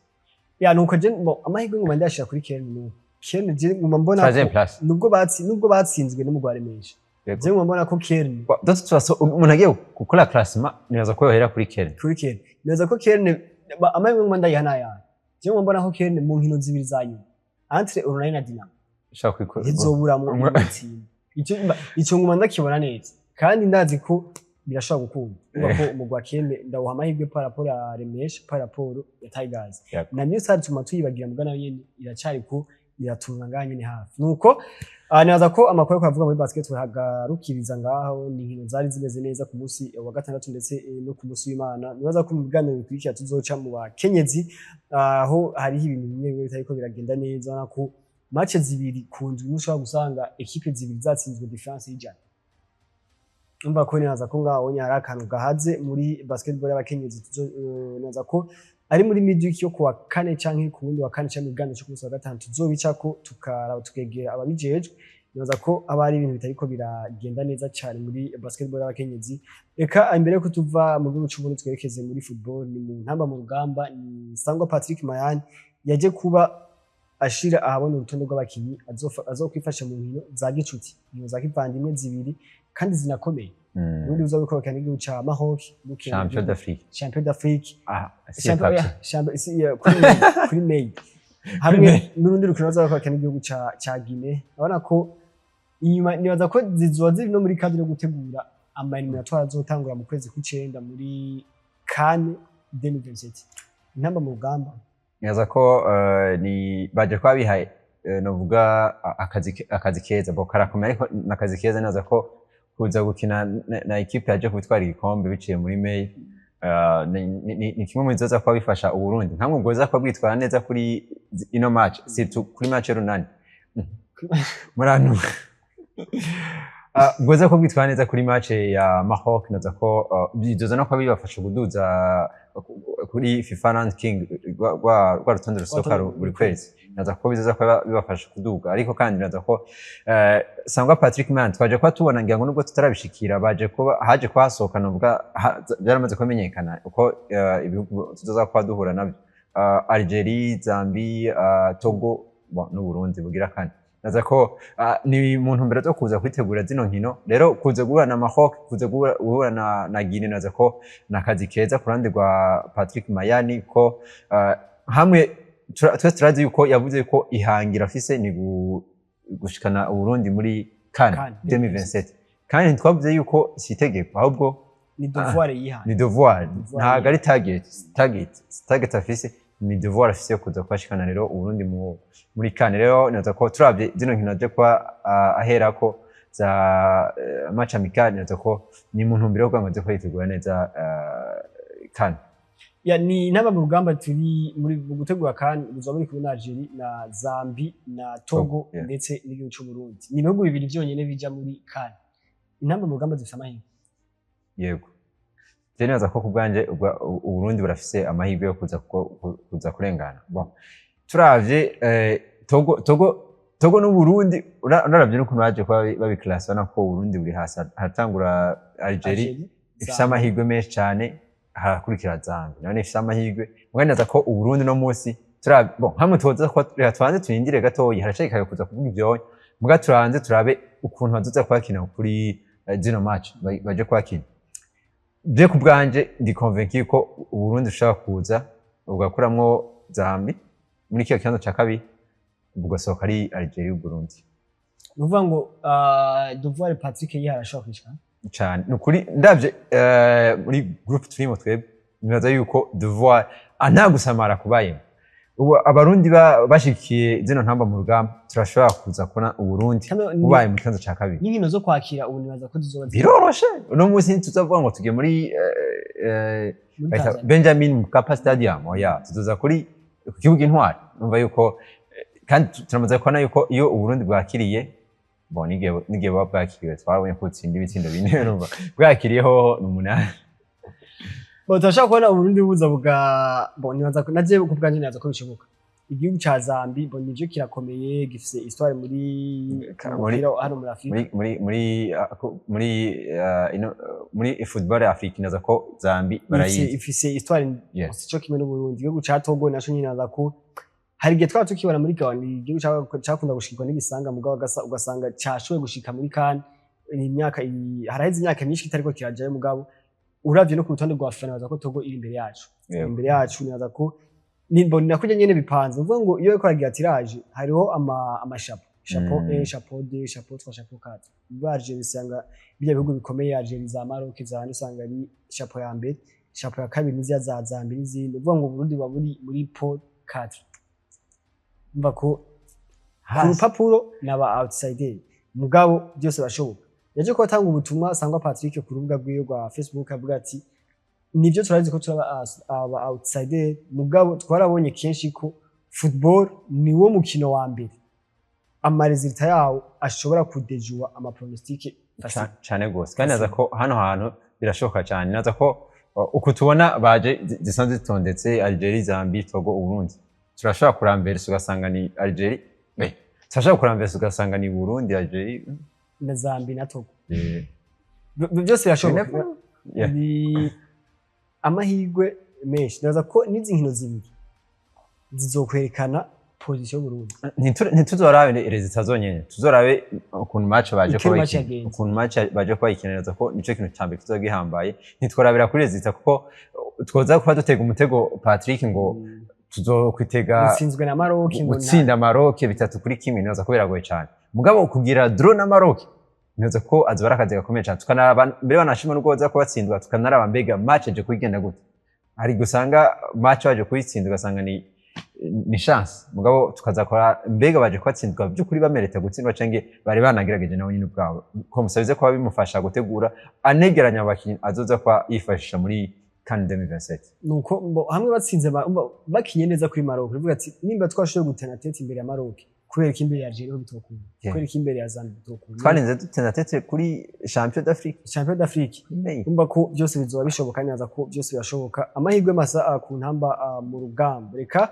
Ya, nuko je, bon, amahirwe nguma ndayashira kuri Ken. N'ubu Ken je nguma mbona ko Troisième place. nubwo batsinzwe n'umugwi wa Remesha, je nguma mbona ko Ken De toute façon, umuntu agiye gukora classement, nibaza ko yohera kuri Ken. Kuri Ken, nibaza ko Ken amahirwe nguma ndayiha n'ayandi. Je nguma mbona ko Ken mu nkino zibiri za nyuma entre Urunani na Dinamo ushaka kwikora ntizoburamwo itsinda. Ico nguma ndakibona neza kandi ndazi ko birashobora gukunda. Urumva ko umugwi wa Ken ndawuha amahirwe par rapport ya Remesha, par rapport ya Tigers. Na New Star tuma tuyibagira, muga nayo nyene iracari ko iratunga ngaha nyene hafi. Nuko nibaza ko amakuru ariko aravuga muri basket tuhagarukiriza ngaho. Ni inkino zari zimeze neza ku munsi wa gatandatu ndetse no ku munsi w'Imana. Nibaza ko mu biganiro bikurikira tuzoca mu bakenyezi, aho hariho ibintu bimwe bimwe bitariko biragenda neza. Urabona ko match zibiri ku ndwi imwe ushobora gusanga ekipe zibiri zatsinzwe différence y'100. Umva ko nibaza ko ngaho nyine hari akantu gahaze muri basketball y'abakenyezi. Nibaza ko ari muri midweek yo kuwa kane canke ku wundi wa kane canke mu kiganiro cyo ku munsi wa gatanu tuzobicako, tukaraba, tukegera ababijejwe. Nibaza ko aba ari ibintu bitariko biragenda neza cyane muri basketball y'abakenyezi. Reka imbere yuko tuva mu gihugu c'Uburundi twerekeze muri football. Ni mu ntamba mu rugamba, ni Sangwa Patrick Mayani yaje kuba ashira ahabona urutonde rw'abakinyi azokwifasha mu nkino za gicuti, inkino za kivandimwe zibiri kandi zinakomeye. Ubundi buza bukorokana n'igihugu ca Maroc bukina Champion d'Afrique. Champion d'Afrique. Ah, si. Champion, Papi. yeah, champion, si, yeah, kuri May hamwe n'urundi rukino bazakorokana n'igihugu ca Guinea. Urabona ko inyuma nibaza ko zizoba ziri no muri cadre yo gutegura ama éliminatoires azotangura mu kwezi kw'icenda muri CAN 2027. Intamba mu rugamba. Nibaza ko ni baje kuba bihaye novuga akazi keza bo karakomeye, ariko n'akazi keza. Nibaza ko kuza gukina na ekipe yaje kubitwara igikombe biciye muri May ni kimwe mu bizoza kuba bifasha Uburundi, nkamwe bwoza kuba bwitwara neza kuri ino match, surtout kuri match y'Urunani muranu bwoza ko bwitwara neza kuri match ya Maroc. Naza ko bizoza no kuba bibafasha kuduza kuri FIFA ranking, rwa rutonde rusohoka buri kwezi. Naza ko bizoza kuba bibafasha kuduga, ariko kandi naza ko Sangwa Patrick Man twaje kuba tubona, ngira ngo nubwo tutarabishikira, baje kuba haje kuhasohoka, novuga byaramaze kumenyekana uko ibihugu tuzoza kuba duhura nabyo: Algeria, Zambie, Togo, bon, n'Uburundi bugira kane. Naza ko ni mu ntumbero zo kuza kwitegura zino nkino rero, kuza guhura na Maroc, kuza guhura na Guinea. Naza ko ni akazi keza ku ruhande rwa Patrick Mayani, ko hamwe twese turazi yuko yavuze ko ihangira afise ni gushikana Uburundi muri CAN CAN 2027, kandi ntitwavuze yuko si itegeko, ahubwo ni devoir yihaye. Ni devoir. Devoir. Ntabwo ari target afise, ni devoir afise yo kuza kubashikana rero Uburundi muri CAN. Rero nibaza ko turavye zino nkino aje kuba aherako za match amical, nibaza ko ni mu ntumbero yo kugira ngo aze kuba yitegura neza CAN. Ya, ni intamba mu rugamba turi muri mu gutegura CAN, buzaba buri kumwe na Algeria na Zambie na Togo Togo, yeah. ndetse n'igihugu c'u Burundi. Ni ibihugu bibiri vyonyene bija muri CAN. Intamba mu rugamba zifise amahirwe? Yego, je nibaza ko ku bwanje Uburundi burafise amahirwe yo kuza kurengana. Bon, turavye Togo n'Uburundi, unaravye n'ukuntu baje kuba babiklasa, ubona ko Uburundi buri hasi, haratangura Algeria ifise Zambie. amahirwe menshi cane, harakurikira Zambie nayo ifise amahirwe. Mugabo nibaza ko Uburundi no munsi turabe, bon, hamwe tuza ko reka tubanze turindire gatoyi, haracari kare kuza kuvuga ivyo, muga turanze turabe ukuntu bazoza kwakina kuri zino match baje kwakina. Je ku bwanje ndi convaincu ko Uburundi bushobora kuza bugakuramwo Zambie muri kiyo kibanza ca kabiri, bugasohoka ari Algeria y'Uburundi. Ni ukuvuga ngo devoir Patrick yihaye arashobora kwishika. Cane, ni ukuri ndavye muri groupe turimo twebwe, nibaza yuko devoir nta gusamara kubayemo. Ubu Abarundi bashikiye zino ntamba mu rugamba, turashobora kuza kubona Uburundi bubaye mu kibanza ca kabiri. N'inkino zo kwakira ubu nibaza ko zizoba Biroroshe, uno munsi ntituzavuga ngo tugiye muri Muri Bahita Tanzania. Benjamin Mkapa Stadium. Oya, tuzoza kuri ku kibuga Intwari. Numva yuko kandi turamaze kubona yuko iyo Uburundi bwakiriye, bon, n'igihe buba bwakiriwe, twarabonye ko butsinda ibitsindo 4. Urumva bwakiriyeho ni 8. Bon, turashobora kubona Uburundi buza buga, bon, nibaza ko naje ku bwanje nibaza ko bishoboka. Igihugu ca Zambie, bon, nivyo kirakomeye, gifise histoire muri mupira hano muri Afrika. Muri football ya Afrika, inaza ko Zambie barayizi. Ifise histoire sico kimwe n'Uburundi. Igihugu ca Togo naco nyine naza ko hari igihe twaba tukibona muri Gabon, igihugu cakunda gushikirwa n'ibisanga, mugabo ugasanga cashoboye gushika muri CAN. Imyaka haraheze imyaka myinshi kitariko kirajayo, mugabo uravye no ku rutonde rwa FIFA, nibaza ko Togo iri imbere yacu. Imbere yacu, nibaza ko ni mbona nakurya nyene bipanze, uvuga ngo iyo bariko baragira tirage hariho ama chapeau, chapeau 1, chapeau 2, chapeau 3, chapeau 4. Baje bisanga bijya bihugu bikomeye, Algeria, za Maroc, za hano, usanga ari chapeau ya mbere, chapeau ya kabiri n'iziya za Zambie n'izindi. Uvuga ngo Burundi buba buri muri pot 4. Umva ko ku rupapuro n'aba outsider, mugabo byose birashoboka. Yaje ko atanga ubutumwa Sangwa Patrick ku rubuga rwiwe rwa Facebook, avuga ati: "Nivyo, turazi ko turaba aba outsider, mugabo twarabonye kenshi ko football ni wo mukino wa mbere ama résultats yawo ashobora kudejuwa ama pronostics facile." Cane gose, kandi naza ko hano hantu birashoboka cyane. Naza ko uku tubona baje zisanzwe zitondetse, Algeria, Zambie, Togo, Uburundi, turashobora kuramversa ugasanga ni Algeria, turashobora kuramversa ugasanga ni Burundi, Algeria na Zambie na Togo. Byose birashoboka. Ni amahirwe menshi. Nibaza ko n'izi nkino zibiri zizokwerekana position y'Uburundi. Ntituzorabe résultats zonyene, tuzorabe ukuntu match baje Uko kuba match bayikina. yagenze. Ukuntu match baje kuba bayikina, nibaza ko nico kintu ca mbere kizoba gihambaye. Ntitworabira kuri résultats, kuko twoza kuba dutega umutego Patrick ngo tuzokwitega Utsinzwe na Maroc ngo gutsinda Maroc 3-1, nibaza ko biragoye cyane. Mugabo kugira draw na Maroc, nibaza ko azoba ari akazi gakomeye cyane. Tukanaraba mbere, banashima nubwo baza kubatsindwa, tukanaraba mbega match aje kuyigenda gute. Hari gusanga match baje kuyitsinda ugasanga ni chance, mugabo tukazakora mbega baje kubatsindwa by'ukuri bamerita gutsindwa canke bari banagerageje nabo nyine ubwabo, ko musabize kuba bimufasha gutegura anegeranya abakinyi azoza kuba yifashisha muri CAN 2027. Nuko hamwe batsinze bakinye neza kuri Maroc, bivuga ati nimba twashoboye gutena tête imbere ya Maroc, kubera ko imbere ya Algeria ho bitokunda, kubera ko imbere ya Zambia bitokunda? Twarinze dutena tête kuri champion d'Afrique. Champion d'Afrique. Umva ko byose bizoba bishoboka. Neza ko byose birashoboka. Amahirwe masa ku ntamba mu rugamba. Reka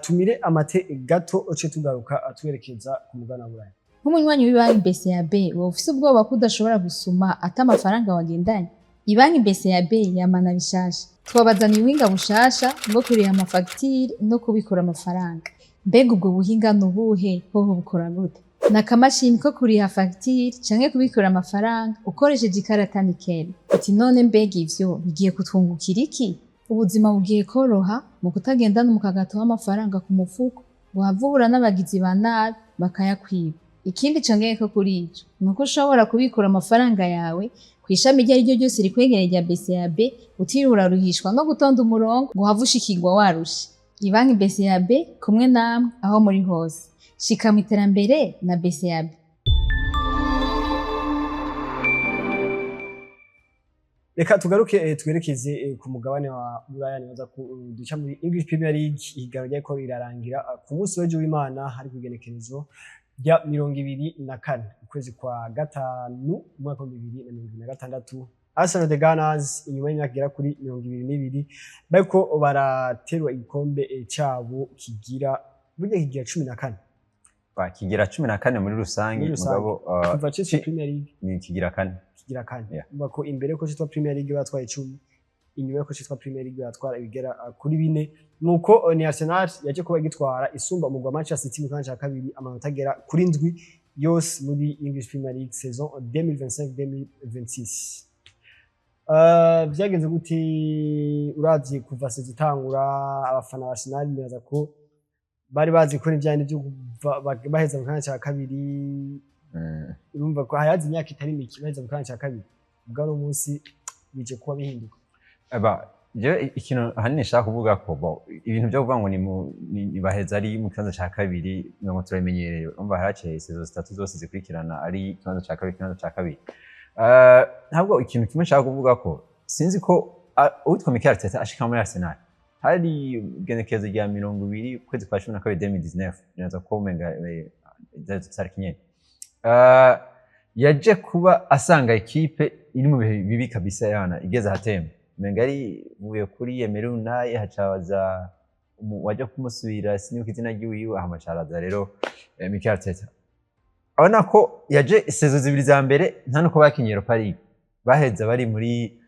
tumire amate gato, uce tugaruka twerekeza ku mugabane wa Burayi. Nk'umunywanyi w'ibanki BCAB, wowe ufise ubwoba ko udashobora gusuma ata amafaranga wagendanye? Ibanki BCAB yamana bishasha. Twabazaniye ubuhinga bushasha bwo kuriha amafagitire no kubikura amafaranga. Mbega ubwo buhinga ni ubuhe? Hoho bukora gute? Ni akamashini ko kuriha fagitire canke kubikura amafaranga ukoresheje ikarata Nickel. Uti none mbega ivyo bigiye kutwungukira iki? Ubuzima bugiye koroha mu kutagendana umukagato w'amafaranga ku mufuko ngo uhave uhura n'abagizi ba nabi bakayakwiba. Ikindi congeyeko kuri ico ni uko ushobora kubikura amafaranga yawe kw'ishami iryo ari ryo ryose rikwegereye rya BCAB, utiriwe uraruhishwa no gutonda umurongo ngo uhave ushikirwa warushe. Ibanki BCAB, kumwe namwe aho muri hose. Shika mu iterambere na BCAB. Reka tugaruke twerekeze ku mugabane wa Buraya. Nibaza ko duca muri English Premier League. Ihiganwa ryariko rirarangira ku munsi w'ejo w'Imana, hari kw'igenekerezo rya 24 ukwezi kwa gatanu umwaka wa 2026. Arsenal, the Gunners, inyuma y'imyaka igera kuri 22 bariko baraterwa igikombe cabo kigira, burya kigira 14. Ba, kigira 14 muri rusange. Muri rusange. Mugabo Kuva citwa Premier League. Ni kigira kane. Kigira kane. Yeah. Umva ko imbere ko citwa Premier League batwaye 10, inyuma ko citwa Premier League batwara ibigera kuri 4. Nuko ni Arsenal yaje kuba igitwara, isumba umugwi wa Manchester City mu kibanza ca kabiri amanota agera kuri 7 yose muri English Premier League saison 2025-2026. Vyagenze gute? Uravye kuva saison itangura, abafana ba Arsenal nibaza ko bari bazi ko n'ivyandi vyo kuva baheza mu kibanza ca kabiri. Urumva ko hayaze imyaka itari mike baheza mu kibanza ca kabiri, ubwo uno munsi bije kuba bihinduka. Aba jewe ikintu ahanini nshaka kuvuga ko bo ibintu byo kuvuga ngo ni baheza ari mu kibanza ca kabiri, ngo turabimenyereye. Urumva haraciye saison zitatu zose zikurikirana ari ikibanza ca kabiri, ikibanza ca kabiri. Ntabwo ikintu kimwe nshaka kuvuga ko sinzi ko Uwitwa Mikel Arteta ashika muri Arsenal hari igenekerezo rya 20 ukwezi kwa 12 2019, neza ko umenga tariki nyene. Yaje kuba asanga ekipe iri mu bihe bibi kabisa, yana igeze ahatemba, umenga ari vuye kuri Emery Unai, hacaza waje kumusubira, sinibuka izina ryiwiwe, hamacaraza rero Mikel Arteta. Abona ko yaje saison zibiri za mbere nta nuko bakinye Europa League, baheza bari muri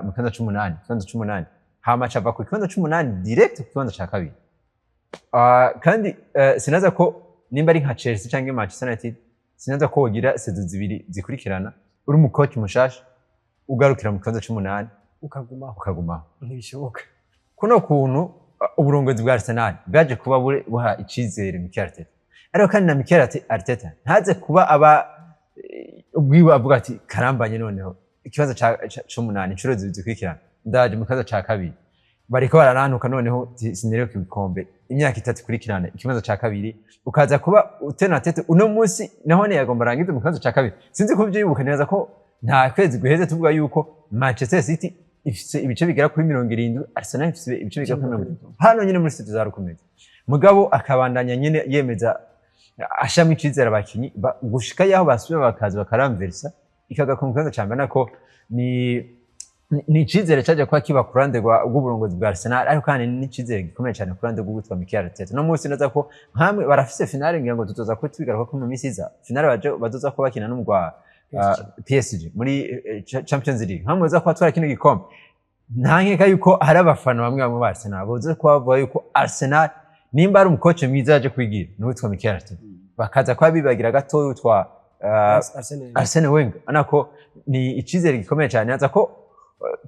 mu kibanza c'umunani, kibanza c'umunani, hama cava ku kibanza c'umunani direct ku kibanza ca kabiri. Kandi sinaza ko nimba ari nka Chelsea canke Manchester United, sinaza ko wogira saison zibiri zikurikirana uri mu coach mushasha ugarukira mu kibanza c'umunani ukagumaho. Ukagumaho. Ntibishoboka. Kuno kuntu uburongozi bwa Arsenal bwaje kuba buha icizere Mikel Arteta, ariko kandi na Mikel Arteta ntaze kuba aba ubwiwe avuga ati karambanye, noneho ikibazo c'umunani inshuro zibiri zikurikirana, ndaje mu kibazo ca kabiri, bariko bararantuka, noneho sinereka ibikombe imyaka 3 ikurikirana ikibazo ca kabiri, ukaza kuba utena Arteta uno munsi naho yagomba arangize mu kibazo ca kabiri. Sinzi ko uvyibuka neza ko nta kwezi guheze tuvuga yuko Manchester City ifise ibice bigera kuri 70, Arsenal ifise ibice bigera kuri 30, hano nyine muri studio za Rukomeza, mugabo akabandanya nyine yemeza ashamwe icizere abakinyi gushika yaho basubira bakaza bakaramversa ikagaruka mu kibanza ca mbere. Nako ni icizere caje kuba kiba ku ruhande rw'uburongozi bwa Arsenal, ariko kandi ni n'icizere gikomeye cyane ku ruhande rw'uwitwa Mikel Arteta. No munsi neza ko nkamwe barafise finale, ngira ngo tuzoza ko tubigaruka ko mu minsi iza, finale baje bazoza ko bakina n'umugwa PSG muri Champions League. Nkamwe baza kuba twara kino gikombe, nta nkeka yuko hari abafana bamwe bamwe ba Arsenal boze kuba bavuga yuko Arsenal nimba ari umukoci mwiza yaje kwigira ni uwitwa Mikel Arteta, bakaza kuba bibagira gatoya witwa Arsenal. Arsene Wenger. Urabona ko ni icizere gikomeye cyane, aza ko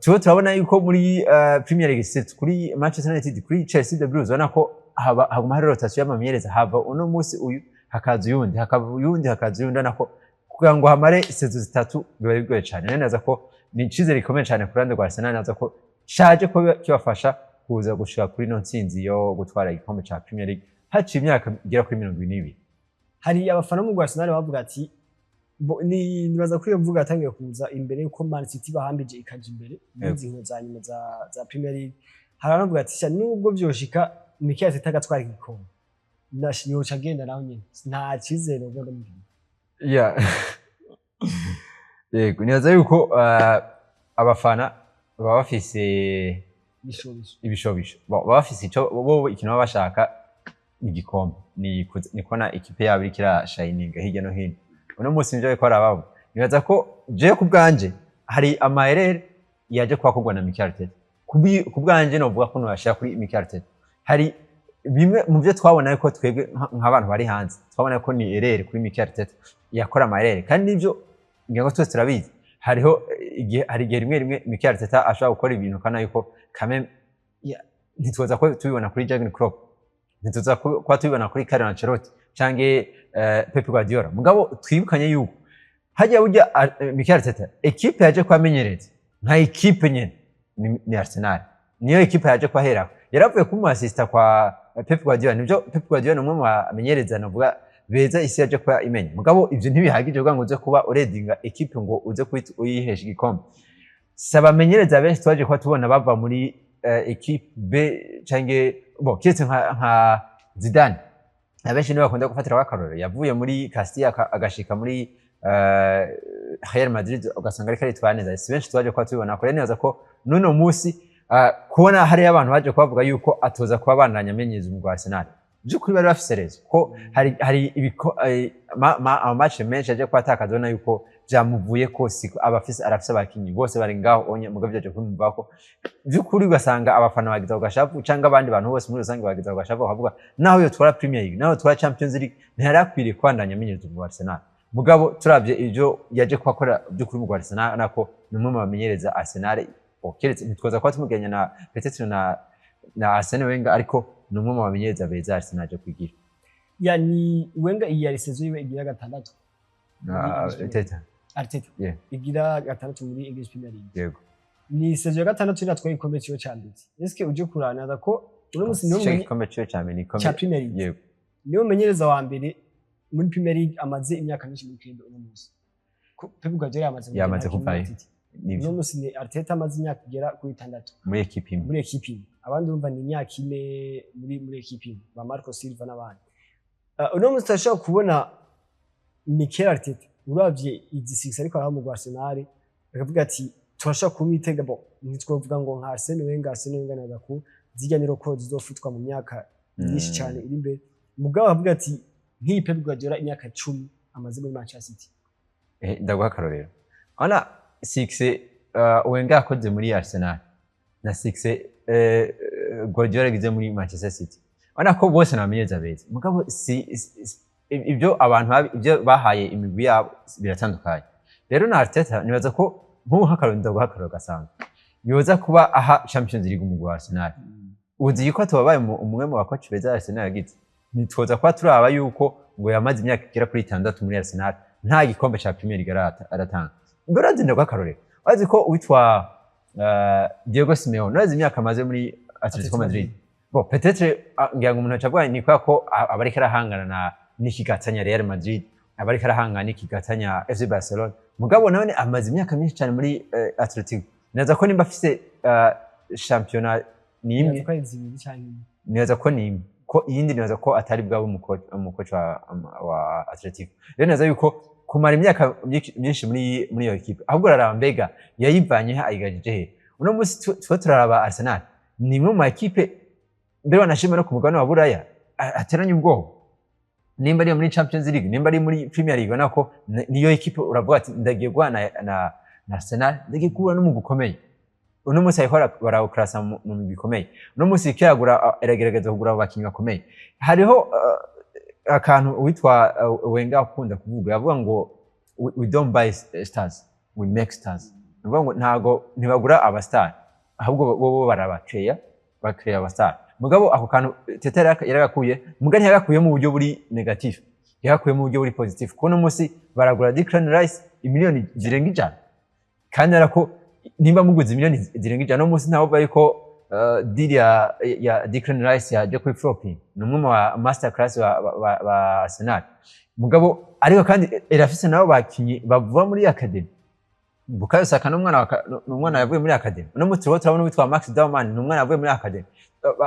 tuba turabona yuko muri Premier League, surtout kuri Manchester United, kuri Chelsea, the Blues, urabona ko haguma hari rotation y'amamenyereza, hava uno munsi uyu hakaza uyundi, hakava uyundi hakaza uyundi. Urabona ko kugira ngo hamare saison 3 biba bigoye cyane. Rero naza ko ni icizere gikomeye cyane ku ruhande rwa Arsenal, naza ko shaje ko kibafasha kuza gushika kuri ino ntsinzi yo gutwara igikombe ca Premier League haciye imyaka igera kuri 22. Hari abafana mu Arsenal bavuga ati nibaza ko iyo mvuga yatangiye kuza imbere yuko Man City bahambije ikaja imbere n'izi nkino za nyuma za Premier League. Hari abavuga ati sha nubwo vyoshika Mikel Arteta agatwara igikombe, yoca agenda naho nyene, nta cizere ubwo ndamubwira. Yeah. Yego, nibaza yuko abafana baba bafise ibishobisho. Ibishobisho. Baba bafise ico bo ikintu baba bashaka ni igikombe, ni kubona ikipe yabo iriko irashayininga hirya no hino. Uno munsi nivyo bariko barababo. Nibaza ko jewe ku bwanje hari amaerere yaje kuba akorwa na Mikel Arteta. Ku bwanje novuga ko noyashira kuri Mikel Arteta. Hari bimwe mu byo twabona yuko twebwe nk'abantu bari hanze twabona ko ni erreur kuri Mikel Arteta, yakora amaerere, kandi nivyo ngira ngo twese turabizi. Hariho igihe, hari igihe rimwe rimwe Mikel Arteta ashobora gukora ibintu kana yuko kame ntitwoza ko tubibona kuri Jurgen Klopp, ntituza kuba tubibona kuri Carlo Ancelotti canke Pep Guardiola. Mugabo twibukanye yuko hajya burya Mikel Arteta ekipe yaje kwamenyereza nka ekipe nyene ni Arsenal, niyo ekipe yaje kwaherako. Yaravuye kuba umu assistant kwa Pep Guardiola. Nivyo, Pep Guardiola ni umwe mu bamenyereza novuga beza isi yaje kuba imenya, mugabo ivyo ntibihagije kugira ngo uze kuba uredinga ekipe ngo uze kuba uyihesha igikombe. Si abamenyereza benshi twaje kuba tubona bava muri ekipe B canke bon, kiretse nka Zidane, abenshi nibo bakunda gufatira akarorero, yavuye muri Castilla agashika muri Real Madrid, ugasanga ariko aritwara neza. Si benshi twaje kuba tubibona kure neza ko n'uno munsi kubona hariyo abantu baje kubavuga yuko atoza kuba bandanya amenyereza umugwi wa Arsenal, by'ukuri bari bafise raison, ko hari ama match menshi yaje kuba atakaza, ubona yuko vyamuvuye ko siko abafise, arafise abakinyi bose bari ngaho onye, mugabo vyaje kumuvako by'ukuri, ugasanga abafana bagize gashavu canke abandi bantu bose muri rusange bagize gashavu, bakavuga naho yotwara Premier League, naho yotwara Champions League, ntiyari akwiriye kubandanya amenyereza umugwi wa Arsenal. Mugabo turavye ivyo yaje kuhakora by'ukuri mu Arsenal, nako ni umwe mu bamenyereza Arsenal, keretse ntitwoza kuba tumugenya na peut-être na Arsene Wenger, ariko ni umwe mu bamenyereza beza Arsenal aje kwigira. Yani Wenger iyi yari saison yiwe igira gatandatu. Arteta. Arteta. Yeah. Igira gatandatu muri English Premier League. Yego. Ni saison ya gatandatu iratwaye igikombe ciwe ca mbere. Eske uje kuranaza ko uno munsi niwe Ico gikombe ciwe ca mbere ni igikombe ca Premier League. Yego. Niwe mumenyereza wa mbere muri Premier League amaze imyaka myinshi muri club uno munsi. Pep Guardiola yamaze Yamaze kugenda kuvayo. City. Nivyo. Uno musi ni Arteta amaze imyaka igera kuri 6 muri ekipe imwe. Muri ekipi imwe. Abandi urumva ni imyaka 4 muri ekipi imwe, ba Marco Silva n'abandi. Uno musi turashobora kubona Mikel Arteta, uravye izi succès ariko araha mu Arsenal, akavuga ati turashobora kumwitega. Bo ntitwovuga ngo nka Arsene Wenger. Arsene Wenger naza ku zirya ni record zizofutwa mu myaka myinshi cyane iri imbere. Mugabo avuga ati nk'iyi Pep Guardiola, imyaka 10 amaze muri Manchester City. Ndaguha akarorero. Ona succès Wenger yakoze muri Arsenal na succès Guardiola yagize muri Manchester City, urabona ko bose ni abamenyereza beza, mugabo si ibyo abantu ibyo bahaye imigwi yabo biratandukanye. Rero na Arteta nibaza ko nk'ubu nk'akarorero, ndaguha akarorero gasanzwe, yoza kuba aha Champions League umugwi wa Arsenal, uzi yuko tubabaye umwe mu bakoci beza Arsenal yagize, ntitwoza kuba turaba yuko ngo yamaze imyaka igera kuri 6 muri Arsenal nta gikombe ca Premier League aratanga. Mbere urazi, ndaguha akarorero, urazi ko uwitwa Diego Simeone, urazi imyaka amaze muri Atletico Madrid. Bon, peut-être ngira ngo umuntu aca avuga ni kubera ko aba ariko arahangana na n'ikigatanya Real Madrid, aba ariko arahangana n'ikigatanya FC Barcelona, mugabo nawe amaze imyaka myinshi cyane muri Atletico. Nibaza ko nimba afise championnat ni imwe. Nibaza ko ari zibiri canke imwe. Nibaza ko ni imwe, ko iyindi nibaza ko atari bwabe umukoci wa Atletico. Rero nibaza yuko kumara imyaka myinshi muri iyo ekipe, ahubwo uraraba mbega yayivanye he, ayigajije he. Uno munsi tuba turaraba Arsenal ni imwe mu ma ekipe mbere wanashima no ku mugabane wa Buraya ateranye ubwoba, nimba ari muri Champions League, nimba ari muri Premier League, ubona ko niyo ekipe uravuga ati ndagiye guhura na Arsenal, ndagiye guhura n'umugwi ukomeye. Uno munsi ariko barawukarasa mu migwi ikomeye. Uno munsi iriko iragerageza kugura abo bakinyi bakomeye. Hariho akantu uwitwa Wenger akunda kuvuga, yavuga ngo we don't buy stars, we make stars. Ni ukuvuga ngo ntago ntibagura aba star, ahubwo bo barabakeya, bakeya aba star. Mugabo ako kantu Teta yaragakuye, mugabo ntiyagakuye mu buryo buri négatif, yagakuye mu buryo buri positif, kuko uno munsi baragura Declan Rice imiliyoni zirenga 100, kandi arako nimba muguze miliyoni zirenga 100, no munsi ntawe uvuga yuko deal ya Declan Rice yaje kuri flopping. Ni umwe mu ba master class ba Arsenal. Mugabo ariko kandi irafise nabo bakinyi bava muri academy. Bukayo Saka ni umwana yavuye muri academy. Uno munsi turiko turabona uwitwa Max Dowman, ni umwana yavuye muri academy.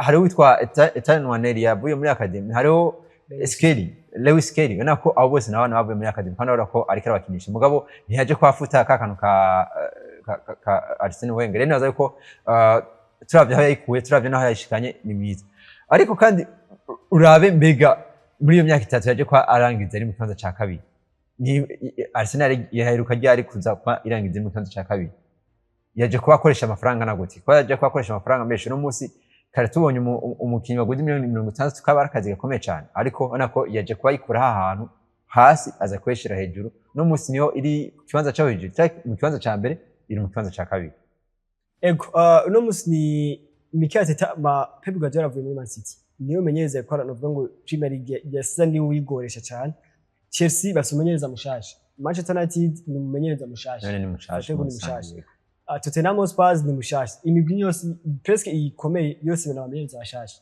Hariho uwitwa Ethan Nwaneri yavuye muri academy, hariho Skelly, Lewis Skelly. Ubona ko abo bose nabana bavuye muri academy, kandi urabona ko ariko arabakinisha, mugabo ntiyaje kwafuta ka kantu ka Arsene Wenger. Rero nibaza yuko turavye aho yayikuye, turavye n'aho yayishikanye, ni mwiza. Ariko kandi urabe mbega muri iyo myaka 3 yaje kwa arangiza ari mu kibanza ca kabiri. Ni Arsenal yaheruka ryari kuza kwa irangiza mu kibanza ca kabiri? Yaje kuba akoresha amafaranga na gute? Kuba yaje kuba akoresha amafaranga menshi. Uno munsi kare tubonye umukinyi waguze miliyoni 60, kaba ari akazi gakomeye cyane, ariko ubona ko yaje kuba yikura aha hantu hasi aza kuyishira hejuru. Uno munsi niyo iri ku kibanza cyo hejuru, cyangwa mu kibanza ca mbere, iri mu kibanza ca kabiri. Ego, uno munsi ni Mikel Arteta, ma Pep Guardiola avuye muri Man City, niyo menyereza yakora, novuga ngo Premier League yasa ni wigoresha cyane. Chelsea bafise umumenyereza mushasha, Manchester United ni umumenyereza mushasha. None ni mushasha. Arteta ni muri mushasha. rusange. Tottenham Hotspur ni mushasha. Imigwi yose presque ikomeye yose bana bamenyereza bashasha.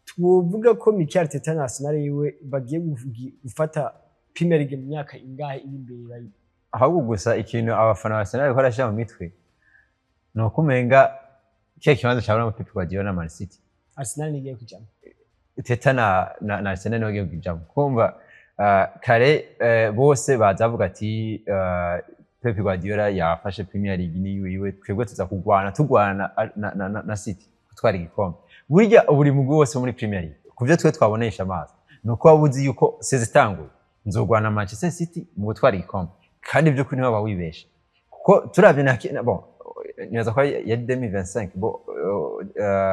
Twovuga ko Mikel Arteta na Arsenal yiwe bagiye gufata Premier League mu myaka ingahe iri imbere Ahubwo gusa ikintu abafana ba Arsenal bariko barashira mu mitwe ni uko umenga kiya kibanza ca Pep Guardiola na Man City, Arsenal nigiye kujamo. Teta na Arsenal niwe bagiye kujamo. Kumva kare bose baza bavuga ati Pep Guardiola yafashe Premier League ni yiwe, twebwe tuza kugwana, tugwana na City gutwara igikombe. Burya buri mugwi wose wo muri Premier League, kuvyo twe twabonesha amaso, ni uko waba uzi yuko saison itanguye nzogwana na Manchester City mu gutwara igikombe, kandi by'ukuri niwe wibesha, kuko turavye bon, nibaza ko yari 2025 bo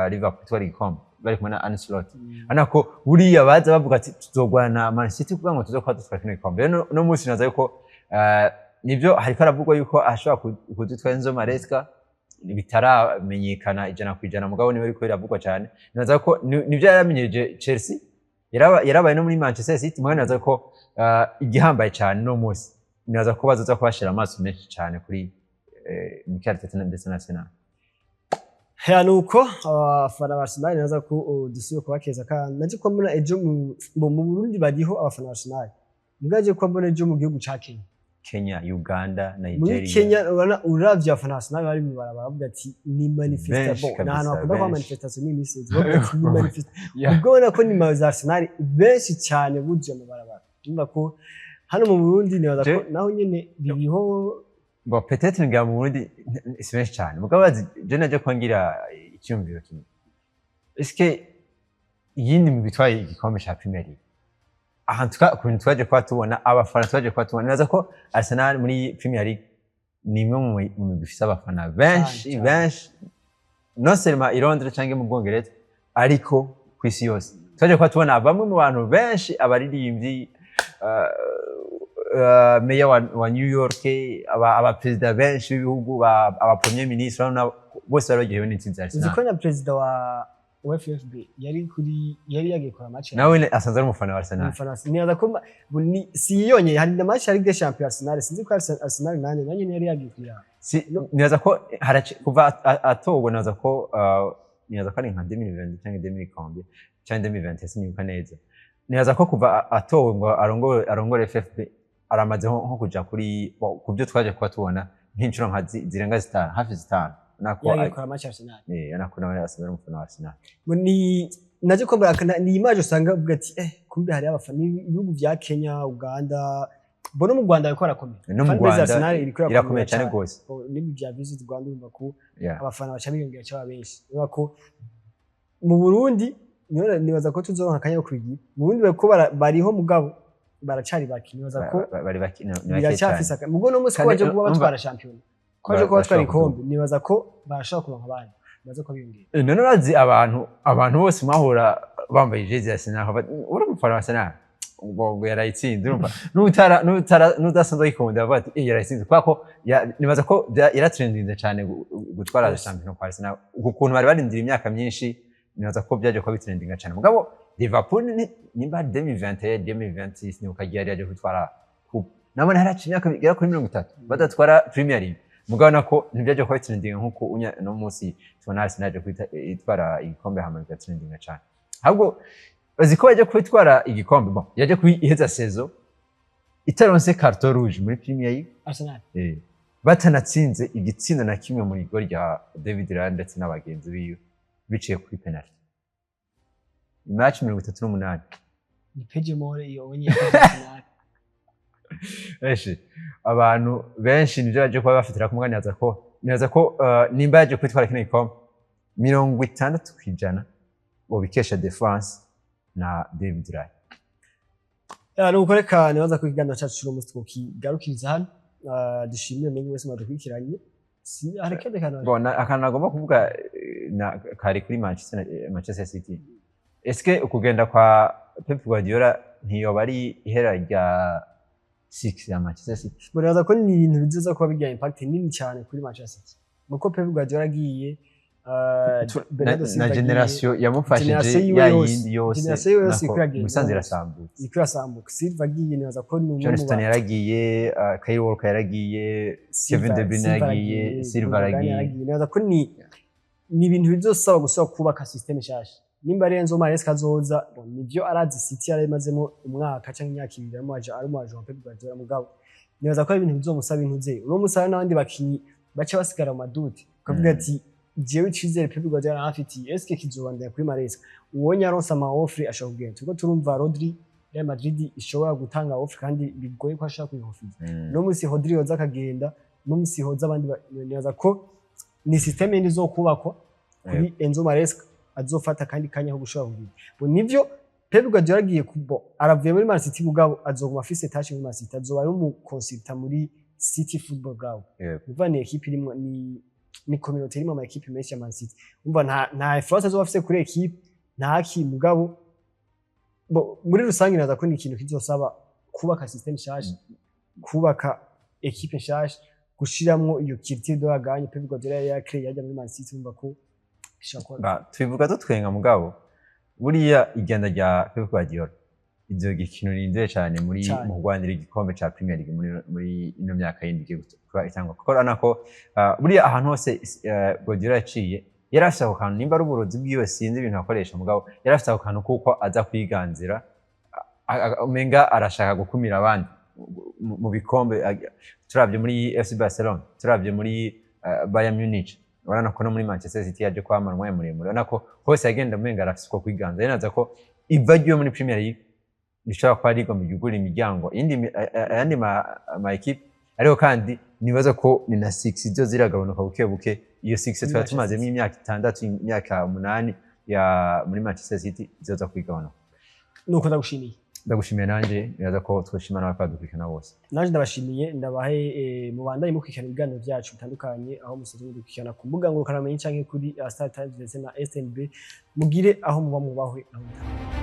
Liverpool itwara igikombe bari kumwe na Arne Slot, urabona ko buriya baza bavuga ati tuzogwana na Man City kugira ngo tuze kuba dutwara kino gikombe. Rero uno munsi nibaza yuko nivyo hariko haravugwa yuko ashobora kuzitwa Enzo Maresca, bitaramenyekana 100%, mugabo niwe ariko biravugwa cyane. Nibaza ko nivyo yaramenyereje Chelsea, yarabaye no muri Manchester City, mugabo nibaza ko igihambaye cyane no munsi, nibaza ko bazoza kubashira amaso menshi cyane kuri Mikel Arteta ndetse na Arsenal. Ya, nuko abafana ba Arsenal naza ko dusubiye kubakeza, kandi naje ko mbona ejo mu Burundi bariho abafana ba Arsenal, mugaje ko mbona ejo mu gihugu ca Kenya. Kenya, Uganda, Muri Nigeria. Kenya urabona, uravye abafana ba Arsenal bari mw'ibarabara, bavuga ati ni manifestation. Benshi Bon, ni ahantu kabisa, hakunda kuba benshi. manifestation n'iminsi yose, bavuga ati ni manifestation. Yeah. Ubwo ubona ko ni za Arsenal benshi cyane buzuye amabarabara. Urumva ko hano mu Burundi nibaza ko naho nyene biriho. Bon, peut-être ngira mu Burundi si benshi cyane, mugabo bazi je naje ko ngira icyumviro kimwe: est-ce que iyindi migwi itwaye igikombe ca Premier League, ahantu ku bintu twaje kuba tubona, abafana twaje kuba tubona, nibaza ko Arsenal muri Premier League ni imwe mu migwi ifise abafana benshi, Cyane, cyane. benshi, non seulement i Londres canke mu Bwongereza, ariko ku isi yose. Twaje kuba tubona bamwe mu bantu benshi, abaririmbyi, meya wa New York, abaperezida benshi b'ibihugu, aba premier ministre, urabona bose bari baryohewe n'intsinzi ya Uzi Arsenal. ko na perezida wa FFB yari kuri, yari yagiye kureba match ya Nawe asanzwe ari umufana wa Arsenal. Umufana wa Arsenal. Nibaza ko si yonyine, hari na match ya Ligue des Champions Arsenal, sinzi ko Arsenal nanjye yari yagiye kuyiraba. Si, nibaza ko kuva atorwa, nibaza ko ari nka 2020 cyangwa 2000 cyangwa 2021, sinibuka neza. Nibaza ko kuva atowe ngo arongore FFB, aramaze nko kuja kuri, bo, ku byo twaje kuba tubona, nk'inshuro nka zirenga zitanu, hafi zitanu, nako Yagiye kureba match ya Arsenal. Nako nawe asanzwe ari umufana wa Arsenal. Ngo ni naje ko ni image usanga uvuga ati kumbe hari abafana ibihugu vya Kenya, Uganda, bo no mu Rwanda bariko barakomeye. No mu Fan base ya Rwanda Arsenal iriko irakomeye cyane rwose. Bo, n'ibi vya Visit Rwanda, urumva ko abafana baca biyongera cyaba benshi. Urumva ko mu Burundi niho nibaza ko tuzoronka akanya ko kubigira. Mu Burundi bariko bariho, mugabo baracari bake. Nibaza ko Bari bake, ni bake cyane. biracyafise mugo no munsi ko Kandi baje kuba urumva- batwara shampiyona, ko baje kuba batwara Bashobora ikombe, nibaza ko barashobora kuronka abandi baza ko biyongera. None urazi abantu bose mwahura bambaye jezi ya Arsenal, uri umufana wa Arsenal, ngo yarayitsinze, urumva n'utara n'udasanzwe ayikunda bavuga ati: "Eh, yarayitsinze," kubera ko nibaza ko yaratrendinze cyane gutwara Rwose. shampiyona kwa Arsenal, ukuntu bari barindiriye imyaka myinshi. Nibaza ko byaje kuba bitrendinga cyane. Mugabo Liverpool nimba ari 2021, 2026, nibuka igihe yari yaje gutwara coupe, nabona haraciye imyaka igera kuri 30 badatwara Premier League, mugabo nako ntibyaje kuba bitrendinga nkuko uno munsi tubona Arsenal yaje itwara igikombe, hama bigatrendinga cyane. Ahubwo bazi ko yaje kubitwara igikombe, bon, yaje kubiheza saison itaronse carton rouge muri Premier League. Arsenal. Batanatsinze igitsinda na kimwe muri gol rya David Raya ndetse n'abagenzi biwe, biciye kuri penalty, match 38. Ni peje more iyo onye Arsenal. Benshi, abantu benshi nivyo baje kuba bafatira ku mwanya. Nibaza ko nimba yaje kwitwara kino gikombe, 60% bobikesha défense na David Raya. Ya, nuko reka nibaza ko ikiganiro cyacu cy'uno munsi twokigarukiriza hano. Dushimire mwebwe mwese mwadukurikiranye. Hari akandi kantu? Bon, akantu nagomba kuvuga kari kuri Manchester City. Est-ce que ukugenda kwa Pep Guardiola ntiyoba ari ihera rya six ya Manchester City? Bo, nibaza ko ni ibintu bizoza kuba bigira impact nini cyane kuri Manchester City, nuko Pep Guardiola agiye, Bernardo Na, Silva na agiye, génération yamufashije génération yiwe ya yose, yindi yose, génération yiwe yose nako iriko iragenda musanze yose. Irasambutse. Iriko irasambuka. Silva agiye, nibaza ko ni umwe John mu Stones yaragiye, Kyle Walker yaragiye, Kevin De Bruyne Silva yaragiye, Silva Gundogan aragiye. yaragiye. Nibaza ko ni ibintu bizosaba gusaba kubaka système nshasha. Nimba ari Enzo Maresca azoza, bon, nivyo arazi City yarimazemo umwaka canke imyaka 2 ari umu agent wa Pep Guardiola, mugabo nibaza ko ari ibintu bizomusaba intuze uno munsi. Hari n'abandi bakinyi baca basigara mu ma doutes, ukavuga ati: "Jewe icizere Pep Guardiola aramfitiye, eske kizobandanya kuri Maresca?" Uwonye aronse ama offre ashobora kugenda. Turiko turumva Rodri, Real Madrid ishobora gutanga offre kandi bigoye ko ashobora kuyihofiza. No munsi Rodri yoza akagenda, no munsi hoza abandi, nibaza ko ni système yindi izokubakwa kuri Enzo Maresca, azofata kandi kanya ko gushobora kugira bo. Nivyo, Pep Guardiola agiye kubo, aravuye muri Man City, mugabo azoguma afise touche muri Man City, azoba ari umu consultant muri City Football Ground. Umva, ni équipe irimwo, ni communauté irimo ama équipe menshi ya Man City. Umva, nta influence azoba afise kuri équipe, nta ki, mugabo bo muri rusange naza ko ni ikintu kizosaba kubaka système nshasha, kubaka équipe nshasha, gushiramwo iyo culture de la gagne Pep Guardiola yari yakreye yajya muri Man City. Umva ko bishobora kuba Ba, tubivuga dutwenga, mugabo buriya igenda rya Pep Guardiola izoga ikintu rinzeye cyane muri Cane. mu kurwanira igikombe ca Premier League muri ino myaka yindi igiye kuba itangwa, kuko urabona ko buriya ahantu hose Guardiola yaciye yari afise ako kantu, nimba ari uburozi bwiwe, sinzi ibintu akoresha, mugabo yari afise ako kantu kuko aza kwiganzira, umenga arashaka gukumira abandi. mu bikombe. Turavye muri FC Barcelona, turavye muri Bayern Munich, urabona ko no muri Manchester City yaje kwamara umwanya muremure, urabona ko hose yagenda umenga arafise uko kwiganza. Rero naza ko iva ryiwe muri Premier League rishobora kuba rigomba yugurura imiryango iyindi ayandi ma équipe, ariko kandi nibaza ko ni na succès zo ziragabanuka buke buke. Iyo succès twari Manchester tumazemo City. imyaka 6, imyaka 8 ya muri Manchester City izoza kwigabanuka. Nuko ndagushimiye. Ndagushimiye nanjye, nibaza ko twoshima n'abadukurikirana bose. Naje ndabashimiye, ndabahe mubandanye mukurikirana ibiganiro byacu bitandukanye aho musanzwe mudukurikirana ku mbuga ngurukanabumenyi canke kuri Star Times ndetse na SNB. Mugire aho muba, mubahwe aho mutari.